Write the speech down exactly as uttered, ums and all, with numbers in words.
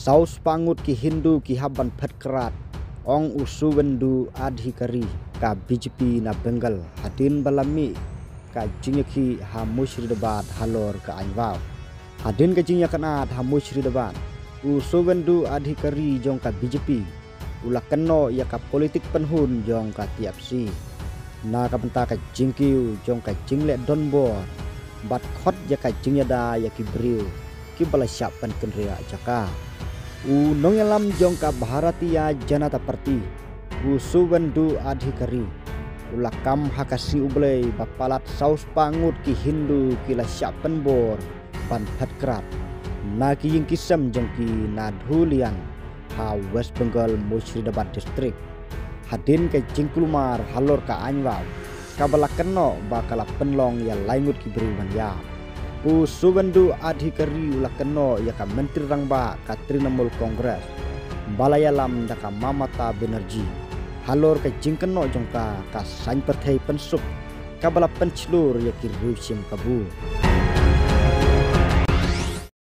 Saw spah ngut ki Hindu ki hap ban phet krad, ong u Suvendu Adhikari, ka B J P na Bengal, hadien ba la mih ka jingïakhih ha Murshidabad halor ka aiñ vaw. Hadien ka jingïakynad ha Murshidabad, u Suvendu Adhikari jong ka B J P u la kynnoh ïa ka politik pynhun jong ka T F C na ka bynta ka jingkiew jong ka jingleh donbor bad khot ïa ka jingïada ïa ki briew kiba la shah pynkynriah jaka. U nongïalam jong ka Bharatiya Janata Party, u Suvendu Adhikari, u la kam ha ka sngi U Blei ba palat saw spah ngut ki Hindu ki la shah pynbor ban phet krad na ki ïing ki sem jong ki na Dhullian ha West Bengal, Murshidabad District, hadien ka jingkulmar halor ka aiñ vaw kaba la kynnoh ba ka la pynlong ïa lai ngut ki briew ban ïap. U Suvendu Adhikari u la kynnoh ïa ka Myntri Rangbah ka Trinamool Congress ba la ïalam da ka Mamata Banerjee halor ka jingkynnoh jong ka ka saiñ pyrthei pynsuk kaba la pynshlur ïa ki riew shim kabu.